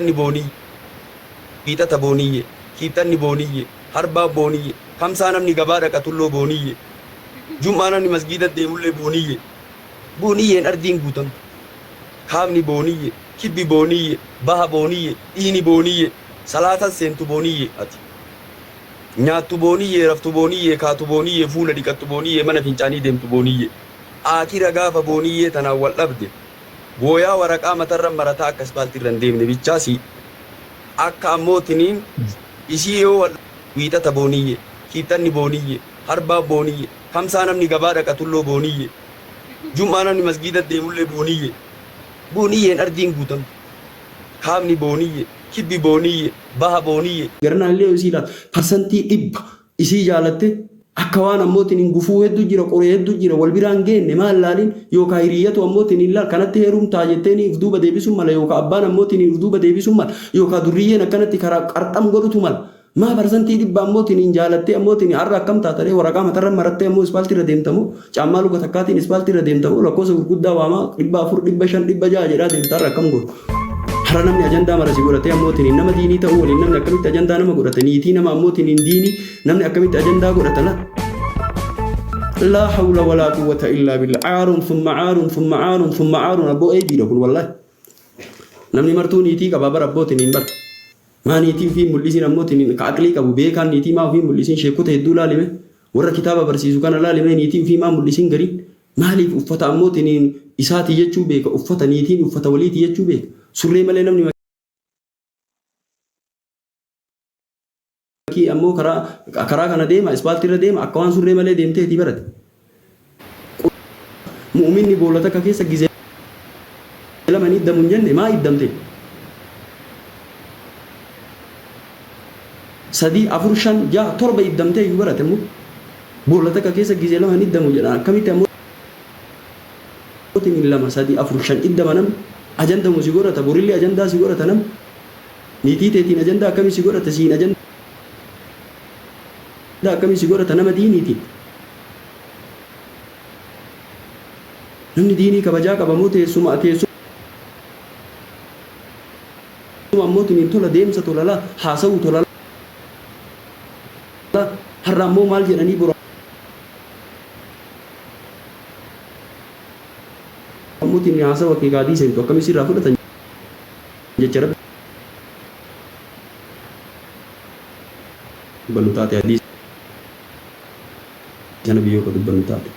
Booniyye, Wiixata booniyye, Kiibxanni booniyye, Harbaa booniyye, Kamsaa namni gabaa dhaqatulloo booniyye, Jum'aa namni masgiida deemullee booniyye. Booniyyeen ardiin guutamte. Kaabni booniyye, kibbi booniyye, baha booniyye, dhiini booniyye, salaatan seentu booniyye ati. Nyaattu booniyye, raftu booniyye, kaatu booniyye, fuula dhiqattu booniyye, mana fincaanii deemtu booniyye. Aakira gaafa booniyyee tanaan wal dhabde, booyaa waraqaa matarra marataa akka ispaaltii irra hin deemne bichaa si akka ammoo tiniin isii yoo wal. Wiixata booniyye, Kiibxanni booniyye, Harbaa booniyye, Kamsaa namni gabaa dhaqatulloo booniyye, Jum'aa namni masgiida deemullee booniyye. Booniyyeen ardiin guutamte. Kaabni booniyye, kibbi booniyye, baha booniyye. Garanaan illee isii ilaala. 100% isii jaalatte akka waan ammootiin hin gufuu hedduu jira, qoree hedduu jira, wal biraan geenne maal laalin, yookaan hiriyyatu ammootiin hin laal kanatti heerumtaa jetteeni if duuba deebisuun mala, yookaan abbaan ammootiin if duuba deebisuun mala, yookaan durriyyeen akkanatti karaa qarxam godhutu mala. Maa 100% ammootiin hin jaalattee ammootiin har'a akkam taataree waraqaa matarra marattee ammoo ispaaltii irra deemtamoo, caammaa luka takkaatiin ispaaltii irra deemtamoo, lakkoofsa gurguddaa waamaa 400, 500, 600 jedhaa deemta, har'a akkam gootu? Har'a namni ajandaa mara si godhatee ammootiin nama diinii ta'uu waliin namni akkamitti ajandaa nama godhata? Niitii nama ammootiin hin diinii namni akkamitti ajandaa godhata laa? Laa hawla walaa quwwata illaa billah. Caarun thumma caarun thumma caarun thumma caarun, abboo eebiidha kun wallaahi. Namni martuu niitii qaba bara abbootiin hin bara. Maa niitii ofii hin mul'isin ammootiin ka aqlii qabu beekaan niitii maa ofii hin mul'isin? Sheekota hedduu laalime, warra kitaaba barsiisu kana laalime, niitii ofii maa mul'isin? Gariin maaliif uffata ammootiin isaatii jechuu beeka, uffata niitiin uffata waliitii jechuu beeka, surree malee namni makii ammoo karaa karaa kana deema, ispaaltii irra deema, akka waan surree malee deemteetii barate. Mu'uminni boolla takka keessa gizee lama ni iddamu hin jenne? Maa iddamte? Sadii, afur, shan, jaha, torba iddamtee iyyuu barate immoo boolla takka keessa gizee lama ni iddamu jedhan. Akkamitti ammoo lama, sadii, afur, shan iddama? Namni ajandamu si godhata, borillee ajandaa si godhata. Namni niitii teetiin ajandaa akkamii si godhata? Siin ajandaa akkamii si godhata nama diiniitiin? Namni diinii kabajaa qaba moo teessuma teessuma ammoo tiniin tola deemsa, tola laa haasa'uu, tola laa. Har'a ammoo maal jedhanii, boru ammoo tiniin haasawa kee kaadii seentu akkamii sirraa fudhatan? Jecha Rabbi dubbannu taate, hadiisa nabi yoo ka dubbannu taate,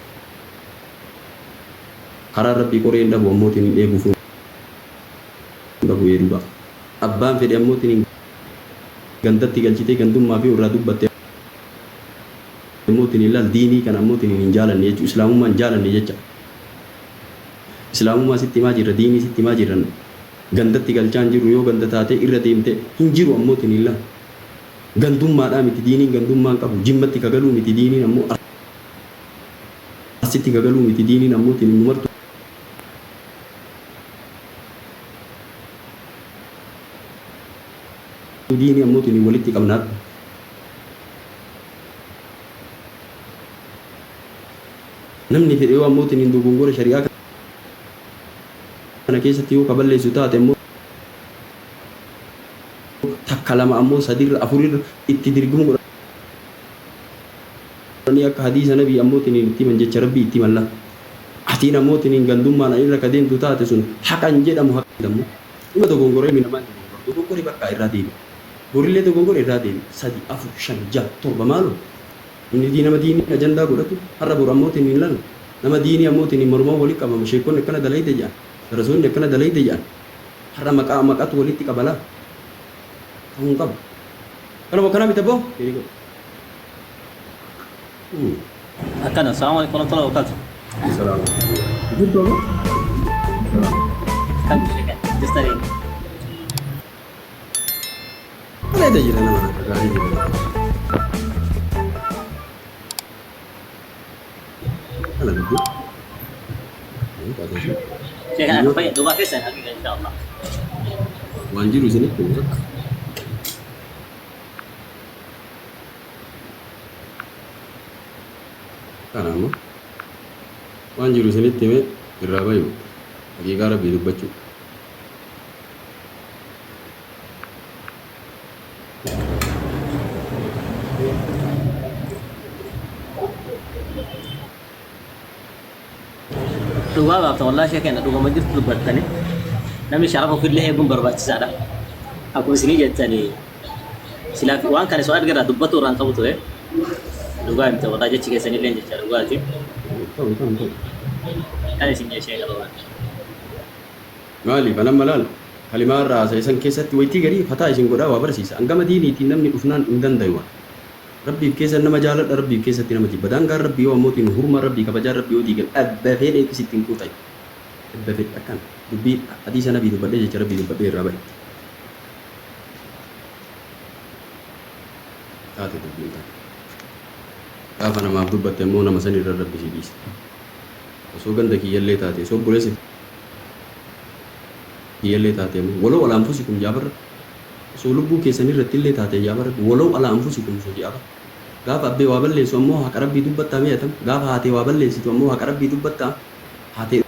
karaan Rabbii qoree hin dhabu, ammootiin hin eeguuf hin dhabu. Ee dhugaa, abbaan fedhe ammootiin hin gandatti galchitee gandummaa fi irraa dubbatte ammootiin hin laal diinii kana ammootiin hin jaalanne jechuu, islaamummaa hin jaalanne jecha. Islaamummaa sitti himaa jirra, diinii sitti himaa jirra, gandatti galchaa hin jirru. Yoo ganda taatee irra deemte hin jiru ammootiin hin laal gandummaadhaa miti. Diiniin gandummaan qabu Jimmatti kagaluu miti, diiniin ammoo Arsitti kagaluu miti, diiniin ammootiin hin martu. Diinii ammootiin walitti qabna. Namni fedhe yoo ammootiin hin dogongora shari'aa kana keessatti yoo ka balleessu taate ammoo takka, lama, ammoo sadirra, afurirra itti dirgum godhanii akka hadiisa nabii ammootiin itti himan, jecha Rabbii itti himan. Laa, atiin ammootiin gandummaan irra ka deemtu taate, sun haqan jedhamu. Haqa jedhamu dhima dogongora. Ilmi namaa dogongora, dogongori bakka irraa deebi, borillee dogongora irraa deebi. Sadi, afur, shan, jaha, torba, maaloo inni nama diinii ajandaa godhatu har'a boru ammootiin hin lalu. Nama diinii ammootiin hin mormaa walitti qabama. Sheekonni akkana dalayte jedhan, darasoonni akkana dalayte jedhan, har'a maqaa maqatu walitti qabalaa ta'uu hin qabu. Kanuma akkanaa miti abboo. Akkana, assalamu alaikum warahmatullahi wabarakatuh. Salaam. Jirtu aboo? Kan sheekan jirtanii? Bareeda jira, nama gaarii jira. Kana dubbii. Sheekan akka fayya dhugaa keessan haqiqa insha Allah. Waan jiru isinitti himu takka. Kana ammoo waan jiru isinitti hime irraa bayu, haqiiqaa Rabbii dubbachuu. Dhugaa baafta wallaahi sheekh keenya, dhugama jirtu dubbattani. Namni sharafa ofillee eeguun barbaachisaadha. Akkuma isinii jettanii silaa waan kana osoo argarraa dubbatu irraan qabu ture. Dhugaa himte wallaahi, jechi keessanillee jecha dhugaati. Ta'u ta'u ta'u. Kan isin jechee qaban. Maaliif anamma laal kalimaa irraa haasa'e san keessatti waytii garii fataa isin godhaa waa barsiisa. Hangama diiniitiin namni dhufnaan hin dandayu. Rabbiif keessa nama jaaladha, Rabbiif keessatti nama jibba. Daangaan Rabbii yoo ammootiin hurmaa Rabbii kabajaa Rabbii yoo diigan dhabba fedheetu sitti hin quuxayu. Dhabba fedhe akkana. Dubbii hadiisa Nabii dubbadhee, jecha Rabbii dubbadhee irraa bahe. Taate dubbiin tana. Gaafa namaaf dubbatte immoo nama san irra Rabbi si dhiisa. Osoo ganda kiyyallee taate, osoo obboleessa kiyyallee taate immoo ولو على أنفسكم jaabarra. Osoo lubbuu keessan irratti illee taate jaabarra. ولو على أنفسكم osoo jaabarra. Gaafa abbee waa balleessu ammoo haqa Rabbii dubbattaa mi'atam. Gaafa haatee waa balleessitu ammoo haqa Rabbii dubbattaa. Haatee